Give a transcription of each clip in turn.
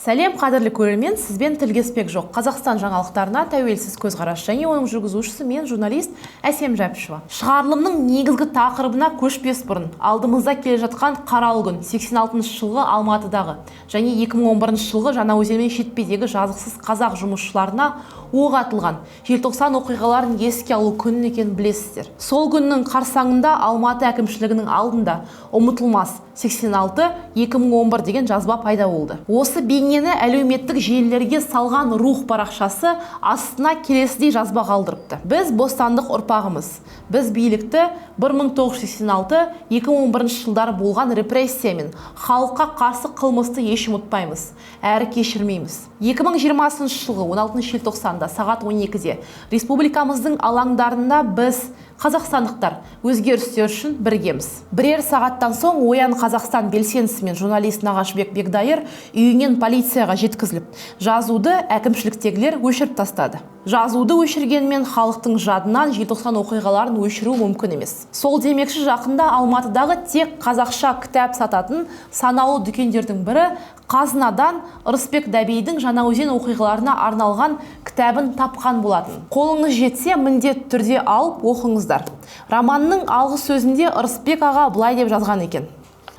Сәлем, қадірлі көрермен, сізбен тілгеспек жоқ. Қазақстан жаңалықтарына тәуелсіз көзқарас және оның жүргізушісі мен, журналист Әсем Жәпішева. Шығарылымның негізгі тақырыбына көшпес бұрын алдымызда келе жатқан қаралы күн 86 жылғы Алматыдағы және 2011 жылғы Жаңаөзен мен Шетпедегі жазықсыз қазақ жұмысшыларына оқ атылған желтоқсан оқиғаларын еске алу күнін екенін білесіздер. Сол күннің қарсаңында Алматы әкімшілігінің алдында ұмытылмас 86-2011 деген жазба пайда болды. Осы бейнені әлеуметтік желілерге салған Рух парақшасы астына келесідей жазба қалдырыпты. Біз бостандық ұрпағымыз. Біз билікті 1986-2011 жылдары болған репрессия мен халыққа қарсы қылмысты еш ұмытпаймыз, әрі кешірмейміз. 2020 жылғы 16 желтоқсанда сағат 12-де республикамыздың алаңдарында біз, қазақстандықтар, өзгерістер үшін біргеміз. Бірер сағаттан соң Оян Қазақстан белсендісі мен журналист Нағашыбек Бекдайыр үйінен полицияға жеткізіліп, жазуды әкімшіліктегілер өшіріп тастады. Жазуды өшіргенмен халықтың жадынан желтоқсан оқиғаларын өшіру мүмкін емес. Сол демекші, жақында Алматыдағы тек қазақша кітап сататын санаулы дүкендердің бірі Қазынадан Ырысбек Дәбейдің Жаңаөзен оқиғаларына арналған кітабын тапқан болатын. Қолыңыз жетсе, міндетті түрде алып оқыңыздар. Романның алғы сөзінде Ырысбек аға былай деп жазған екен.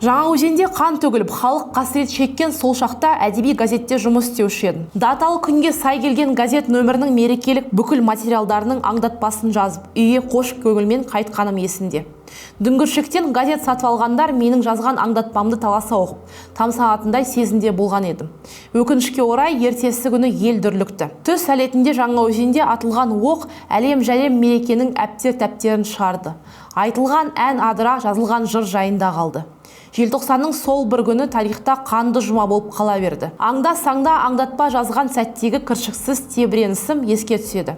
Жаңаөзенде қан төгіліп, халық қасірет шеккен сол шақта әдеби газетте жұмыс істеуші едім. Даталы күнге сай келген газет нөмірінің мерекелік бүкіл материалдарының аңдатпасын жазып, үйге қош көңілмен қайтқаным есімде. Дүңгіршектен газет сатып алғандар менің жазған аңдатпамды таласа оқып, тамсанатындай сезімде болған едім. Өкінішке орай, ертесі күні ел дүрлікті. Түс әлетінде Жаңаөзенде атылған оқ әлем-жәлем мерекенің әптер-тәптерін шығарды. Айтылған ән адыра, жазылған жыр жайында қалды. Желтоқсанның сол бір күні тарихта қанды жұма болып қала берді. Аңда-саңда аңдатпа жазған сәттегі кіршіксіз тебіренісім еске түседі.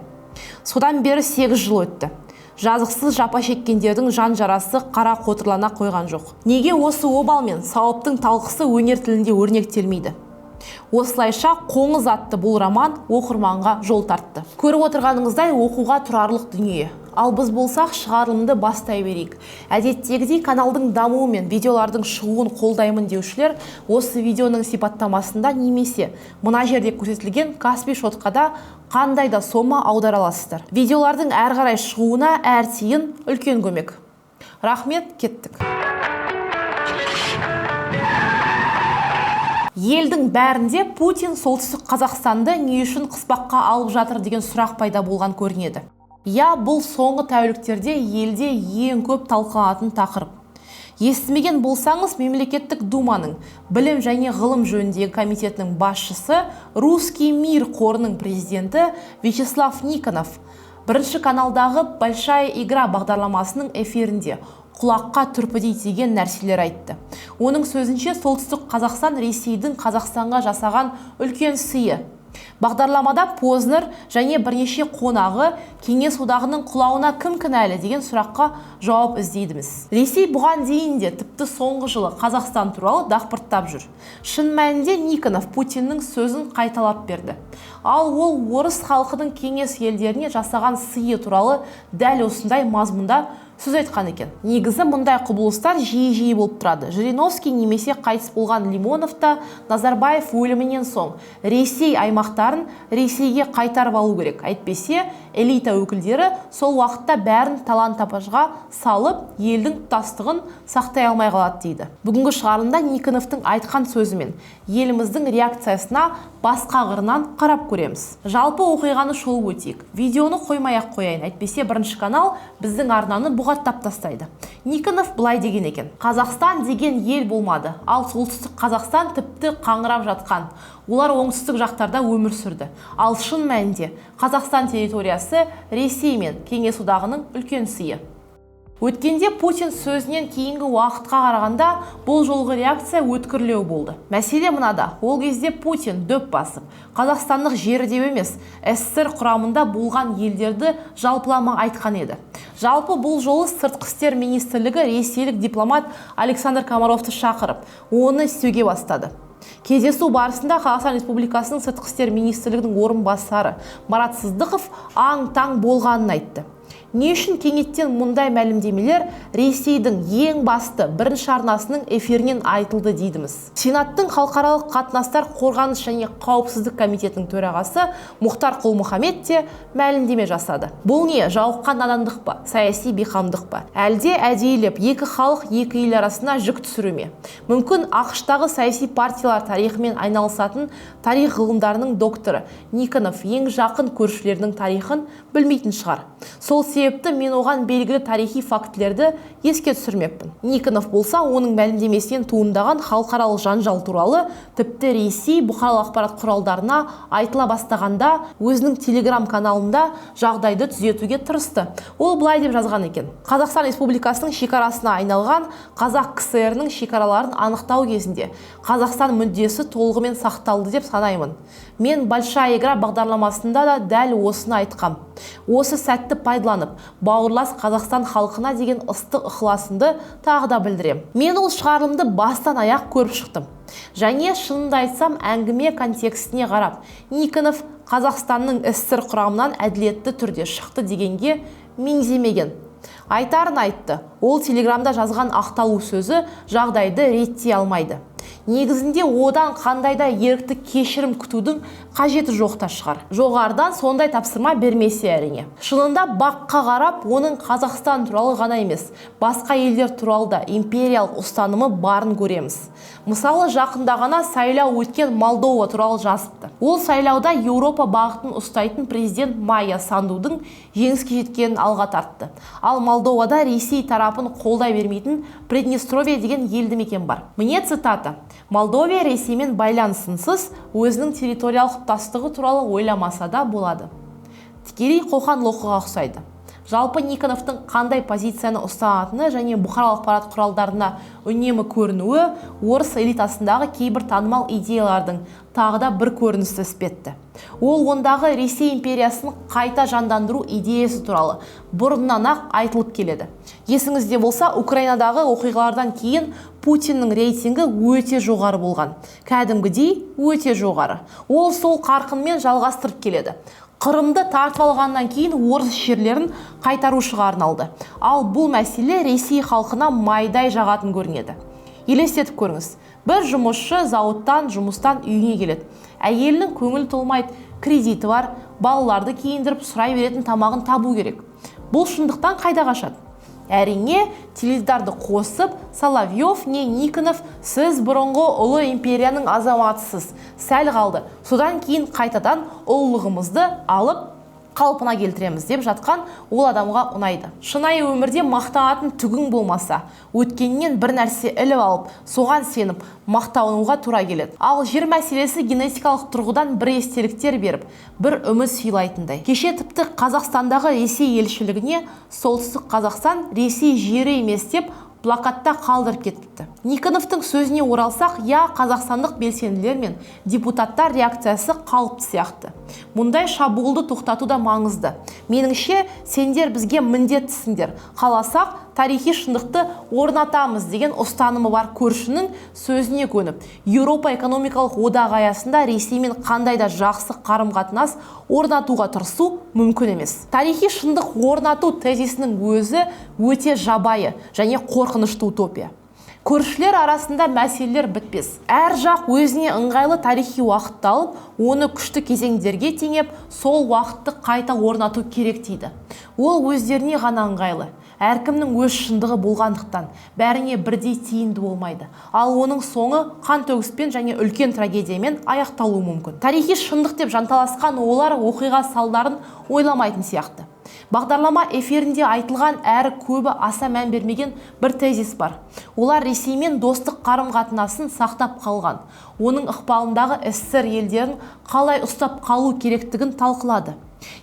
Содан бері 8 жыл өтті. Жазықсыз жапа шеккендердің жан жарасы қара қотырлана қойған жоқ. Неге осы обал мен сауаптың талқысы өнер тілінде өрнектелмейді? Осылайша Қоңыз атты бұл роман оқырманға жол тартты. Көріп отырғаныңыздай, оқуға тұрарлық дүние. Ал біз болсақ, шығарылымды бастай берейік. Әдеттегідей каналдың дамуы мен видеолардың шығуын қолдаймын деушілер осы видеоның сипаттамасында немесе мына жерде көрсетілген Каспи шотқа да қандай да сома аудара аласыздар. Видеолардың әрі қарай шығуына әр тиын үлкен көмек. Рахмет, кеттік. Елдің бәрінде Путин солтүстік Қазақстанды не үшін қыспаққа алып жатыр деген сұрақ пайда болған көрінеді. Я, бұл соңғы тәуліктерде елде ең көп талқыланатын тақырып. Естімеген болсаңыз, Мемлекеттік Думаның білім және ғылым жөніндегі комитетінің басшысы, Русский мир қорының президенті Вячеслав Никонов бірінші каналдағы Большая игра бағдарламасының эфирінде құлаққа түрпідей тиген нәрселер айтты. Оның сөзінше, солтүстік Қазақстан Ресейдің Қазақстанға жасаған үлкен сыйы. Бағдарламада Познер және бірнеше қонағы Кеңес одағының құлауына кім кінәлі деген сұраққа жауап іздейдіміз. Ресей бұған дейін де, тіпті соңғы жылы Қазақстан туралы дақпырттап жүр. Шын мәнінде Никонов Путиннің сөзін қайталап берді. Ал ол орыс халқының кеңес елдеріне жасаған сыйы туралы дәл осындай мазмұнда сөз айтқан екен. Негізі мұндай құбылыстар жиі-жиі болып тұрады. Жириновский немесе қайтыс болған Лимонов та Назарбаев өлімінен соң Ресей аймақтарын Ресейге қайтарып алу керек. Әйтпесе элита өкілдері сол уақытта бәрін талан-тапажға салып, елдің тұтастығын сақтай алмай қалады дейді. Бүгінгі шығарылымда Никоновтың айтқан сөзімен еліміздің реакциясына басқа қырынан қарап көреміз. Жалпы оқиғаны шолып өтейік. Видеоны қоймай-ақ қояйын, әйтпесе бірінші канал біздің арнаны бұғаттап тастайды. Никонов былай деген екен. Қазақстан деген ел болмады, ал солтүстік Қазақстан тіпті қаңырап жатқан. Олар оңтүстік жақтарда өмір сүрді. Ал шын мәнінде Қазақстан территориясы Ресей мен Кеңес одағының үлкен сыйы. Өткенде Путин сөзінен кейінгі уақытқа қарағанда бұл жолғы реакция өткірлеу болды. Мәселе мынада, ол кезде Путин дөп басып, қазақстандық жері деп емес, СССР құрамында болған елдерді жалпылама айтқан еді. Жалпы бұл жолы Сыртқы істер министрлігі ресейлік дипломат Александр Комаровты шақырып, оны сөге бастады. Кездесу барысында Қазақстан Республикасының Сыртқы істер министрлігінің орынбасары Марат Сыздықов аң-таң болғанын айтты. Не үшін кенеттен мұндай мәлімдемелер Ресейдің ең басты бірінші арнасының эфирінен айтылды дейдіміз. Сенаттың халықаралық қатынастар, қорғаныс және қауіпсіздік комитетінің төрағасы Мұхтар Құл-Мұхаммед те мәлімдеме жасады. Бұл не, жауыққан надандық па, саяси бейқамдық па? Әлде әдейілеп екі халық, екі ел арасына жік түсіру ме? Мүмкін, АҚШ-тағы саяси партиялар тарихымен айналысатын тарих ғылымдарының докторы Никонов ең жақын көршілерінің тарихын білмейтін шығар. Сол себепті мен оған белгілі тарихи фактілерді еске түсірмекпін. Никонов болса, оның мәлімдемесінен туындаған халықаралық жанжал туралы тіпті Ресей бұқаралық ақпарат құралдарына айтыла бастағанда өзінің телеграм каналында жағдайды түзетуге тырысты. Ол былай деп жазған екен: Қазақстан Республикасының шекарасына айналған Қазақ КСР-ның шекараларын анықтау кезінде Қазақстан мүддесі толығымен сақталды деп санаймын. Мен «Большая игра» бағдарламасында да дәл осыны айтқам. Осы сәтті пайдаланып, бауырлас Қазақстан халқына деген ыстық ықыласымды тағы да білдірем. Мен ол шығарылымды бастан аяқ көріп шықтым. Және шынымды айтсам, әңгіме контекстіне қарап, Никонов Қазақстанның СССР құрамынан әділетті түрде шықты дегенге меңземеген. Айтарын айтты. Ол телеграмда жазған ақталу сөзі жағдайды реттей алмайды. Негізінде одан қандай да ерікті кешірім күтудің қажеті жоқ та шығар. Жоғарыдан сондай тапсырма бермесе, әрине. Шынында баққа қарап, оның Қазақстан туралы ғана емес, басқа елдер туралы да империялық ұстанымы барын көреміз. Мысалы, жақында ғана сайлау өткен Молдова туралы жазыпты. Ол сайлауда Еуропа бағытын ұстайтын президент Майя Сандудың жеңіске жеткенін алға тартты. Ал Молдовада Ресей тарапын қолдай бермейтін Приднестровье деген елді мекен бар. Міне цитата: «Молдовия Ресеймен байланысынсыз өзінің территориялық тұтастығы туралы ойламаса да болады». Тікелей қоқан-лоқыға ұқсайды. Жалпы, Никоновтың қандай позицияны ұстанатыны және бұқаралық ақпарат құралдарына үнемі көрінуі орыс элитасындағы кейбір танымал идеялардың тағы да бір көрінісі іспетті. Ол ондағы Ресей империясын қайта жандандыру идеясы туралы бұрыннан-ақ айтылып келеді. Есіңізде болса, Украинадағы оқиғалардан кейін Путиннің рейтингі өте жоғары болған. Кәдімгідей өте жоғары. Ол сол қарқынмен жалғастырып келеді. Қырымды тартып алғаннан кейін орыс жерлерін қайтарушыға арналды. Ал бұл мәселе Ресей халқына майдай жағатын көрінеді. Елестетіп көріңіз. Бір жұмысшы зауыттан, жұмыстан үйіне келеді. Әйелінің көңілі толмайды, кредиті бар, балаларды киіндіріп, сұрай беретін тамағын табу керек. Бұл шындықтан қайда қашады? Әрине, теледидарды қосып, Соловьев не Никонов: «Сіз бұрынғы ұлы империяның азаматысыз, сәл қалды, содан кейін қайтадан ұлылығымызды алып қалпына келтіреміз» деп жатқан ол адамға ұнайды. Шынайы өмірде мақтанатын түгің болмаса, өткеннен бір нәрсе іліп алып, соған сеніп мақтануға тура келеді. Ал жер мәселесі генетикалық тұрғыдан бір естеліктер беріп, бір үміт сыйлайтындай. Кеше тіпті Қазақстандағы Ресей елшілігіне «Солтүстік Қазақстан Ресей жері емес» деп плакатта қалдырып кетіпті. Никоновтың сөзіне оралсақ, я, қазақстандық белсенділер мен депутаттар реакциясы қалыпты сияқты. Мұндай шабуылды тоқтату да маңызды. Меніңше, сендер бізге міндеттісіңдер. Қаласақ, тарихи шындықты орнатамыз деген ұстанымы бар көршінің сөзіне көніп, Еуропа экономикалық одағы аясында Ресеймен қандай да жақсы қарым-қатынас орнатуға тырысу мүмкін емес. Тарихи шындық орнату тезисінің өзі өте жабайы және қорқынышты утопия. Көршілер арасында мәселелер бітпес. Әр жақ өзіне ыңғайлы тарихи уақытты алып, оны күшті кезеңдерге теңеп, сол уақытты қайта орнату керек дейді. Ол өздеріне ғана ыңғайлы. Әркімнің өз шындығы болғандықтан, бәріне бірдей тиімді болмайды. Ал оның соңы қан төгіспен және үлкен трагедиямен аяқталуы мүмкін. Тарихи шындық деп жанталасқан олар оқиға салдарын ойламайтын сияқты. Бағдарлама эфирінде айтылған әрі көбі аса мән бермеген бір тезис бар. Олар Ресеймен достық қарым-қатынасын сақтап қалған, оның ықпалындағы СССР елдерін қалай ұстап қалу керектігін талқылады.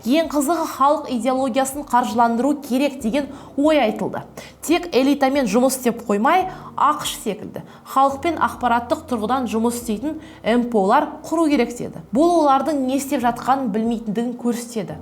Ең қызығы, халық идеологиясын қаржыландыру керек деген ой айтылды. Тек элитамен жұмыс істеп қоймай, АҚШ секілді халықпен ақпараттық тұрғыдан жұмыс істейтін МПО-лар құру керек деді. Бұл олардың не істеп жатқанын білмейтіндігін көрсетеді.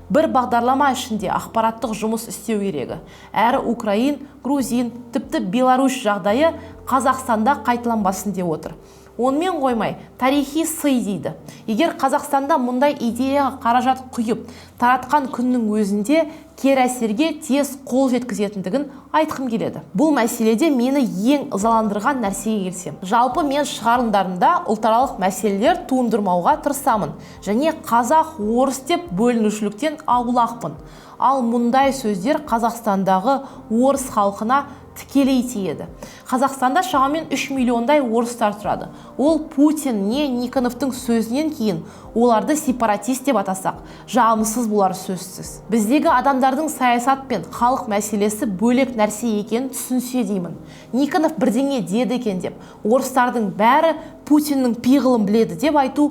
Бір бағдарлама ішінде ақпараттық жұмыс істеу керегі. Әрі украин, грузин, тіпті Беларусь жағдайы Қазақстанда қайталанбасын деп отыр. Онымен қоймай, тарихи сый дейді. Егер Қазақстанда мұндай идеяға қаражат құйып, таратқан күннің өзінде кері әсерге тез қол жеткізетіндігін айтқым келеді. Бұл мәселеде мені ең ызаландырған нәрсеге келсем, жалпы мен шығарылымдарымда ұлтаралық мәселелер туындырмауға тырысамын және қазақ, орыс деп бөлінушіліктен аулақпын. Ал мұндай сөздер Қазақстандағы орыс халқына тікелей тиеді. Қазақстанда шамамен 3 миллиондай орыстар тұрады. Ол Путин не Никоновтың сөзінен кейін оларды сепаратист деп атасақ, жағымсыз болар сөзсіз. Біздегі адамдардың саясат пен халық мәселесі бөлек нәрсе екенін түсінсе деймін. Никонов бірдеңе деді екен деп, орыстардың бәрі Путиннің пиғылын біледі деп айту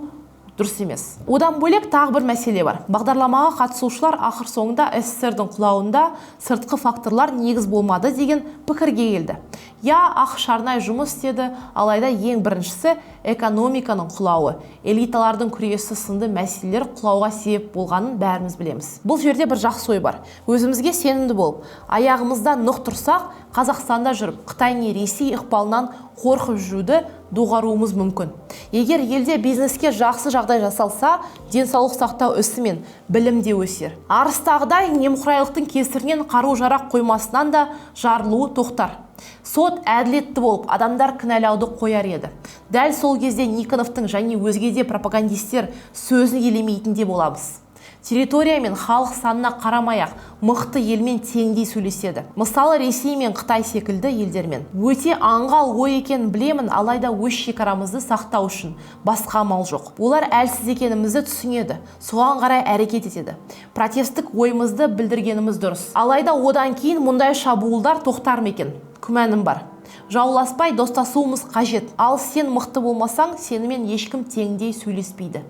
дұрыс емес. Одан бөлек тағы бір мәселе бар. Бағдарламаға қатысушылар ақыр соңында СССР-дің құлауында сыртқы факторлар негіз болмады деген пікірге келді. Я, ақш арнайы жұмыс істеді, алайда ең біріншісі экономиканың құлауы, элиталардың күресі сынды мәселелер құлауға себеп болғанын бәріміз білеміз. Бұл жерде бір жақсы ой бар. Өзімізге сенімді болып, аяғымызда нық тұрсақ, Қазақстанда жүріп, Қытай не Ресей ықпалынан қорқып жүруді доғаруымыз мүмкін. Егер елде бизнеске жақсы жағдай жасалса, денсаулық сақтау ісі мен білім де өсер. Арыстағыдай немқұрайлықтың кесірінен қару-жарақ қоймасынан да жарылуы тоқтар. Сот әділетті болып, адамдар кінәлауды қояр еді. Дәл сол кезде Никоновтың және өзге де пропагандистер сөзін елемейтін де боламыз. Территория мен халық санына қарамай-ақ мықты елмен теңдей сөйлеседі. Мысалы, Ресей мен Қытай секілді елдермен. Өте аңғал ой екенін білемін, алайда өз шекарамызды сақтау үшін басқа амал жоқ. Олар әлсіз екенімізді түсінеді, соған қарай әрекет етеді. Протесттік ойымызды білдіргеніміз дұрыс. Алайда одан кейін мұндай шабуылдар тоқтар ма екен? Күмәнім бар. Жауласпай достасуымыз қажет. Ал сен мықты болмасаң, сенімен ешкім теңдей сөйлеспейді.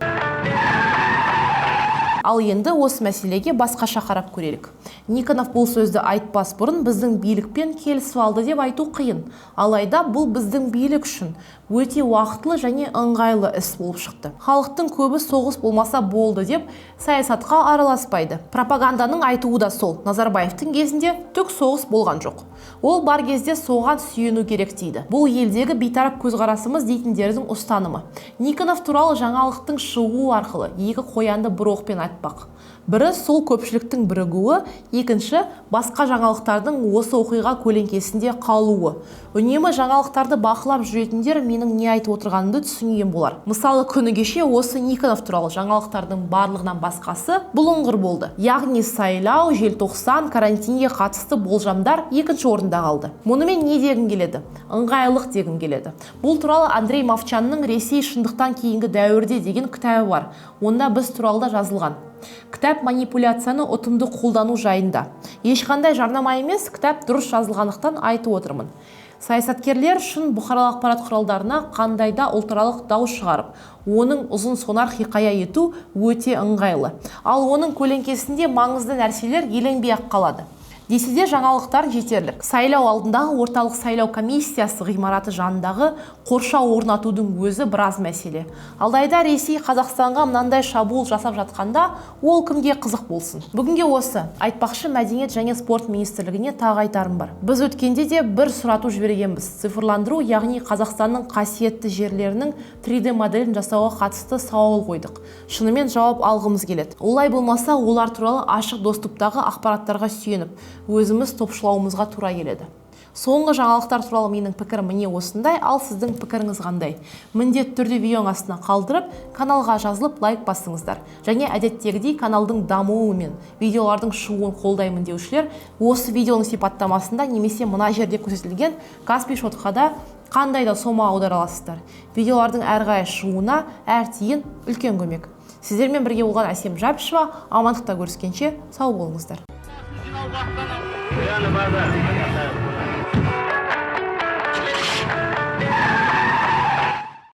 Ал енді осы мәселеге басқаша қарап көрелік. Никонов бұл сөзді айтпас бұрын біздің билікпен келісіп алды деп айту қиын. Алайда бұл біздің билік үшін өте уақытылы және ыңғайлы іс болып шықты. Халықтың көбі соғыс болмаса болды деп саясатқа араласпайды. Пропаганданың айтуы да сол. Назарбаевтың кезінде түк соғыс болған жоқ. Ол бар кезде соған сүйену керек дейді. Бұл елдегі бейтарап көзқарасымыз дейтіндердің ұстанымы. Никонов туралы жаңалықтың шығуы арқылы екі қоянды бір оқпен атпақ. Бірі сол көпшіліктің бірігуі, екінші басқа жаңалықтардың осы оқиға көлеңкесінде қалуы. Үнемі жаңалықтарды бақылап жүретіндер менің не айтып отырғанымды түсінген болар. Мысалы, күні кеше осы Никонов туралы жаңалықтардың барлығынан басқасы бұлыңғыр болды. Яғни сайлау, желтоқсан, карантинге қатысты болжамдар екінші орында қалды. Мұнымен не дегім келеді? Ыңғайлық дегім келеді. Бұл туралы Андрей Мовчанның «Ресей шындықтан кейінгі дәуірде» деген кітабы бар. Онда біз туралы да жазылған. Кітап манипуляцияны ұтымды қолдану жайында. Ешқандай жарнама емес, кітап дұрыс жазылғандықтан айтып отырмын. Саясаткерлер үшін бұқаралық ақпарат құралдарына қандай да ұлтаралық дау шығарып, оның ұзын сонар хикая ету өте ыңғайлы. Ал оның көлеңкесінде маңызды нәрселер еленбей-ақ қалады. Десе де жаңалықтар жетерлік. Сайлау алдындағы орталық сайлау комиссиясы ғимараты жанындағы қоршау орнатудың өзі біраз мәселе. Алайда Ресей Қазақстанға мынандай шабуыл жасап жатқанда, ол кімге қызық болсын? Бүгінге осы. Айтпақшы, Мәдениет және спорт министрлігіне тағы айтарым бар. Біз өткенде де бір сұрату жібергенбіз. Цифрландыру, яғни Қазақстанның қасиетті жерлерінің 3D моделін жасауға қатысты сауал қойдық. Шынымен жауап алғымыз келеді. Олай болмаса, олар туралы ашық доступтағы ақпараттарға сүйеніп, өзіміз топшылауымызға тура келеді. Соңғы жаңалықтар туралы менің пікірім міне осындай, ал сіздің пікіріңіз қандай? Міндетті түрде видеоның астына қалдырып, каналға жазылып, лайк басыңыздар. Және әдеттегідей каналдың дамуы мен видеолардың шығуын қолдаймын деушілер осы видеоның сипаттамасында немесе мына жерде көрсетілген Каспи шотқа да қандай да сома аудара аласыздар. Видеолардың әрі қарай шығуына әр тиын үлкен көмек. Сіздермен бірге болған Әсем Жапишева. Амандықта көріскенше сау болыңыздар. Реально базар.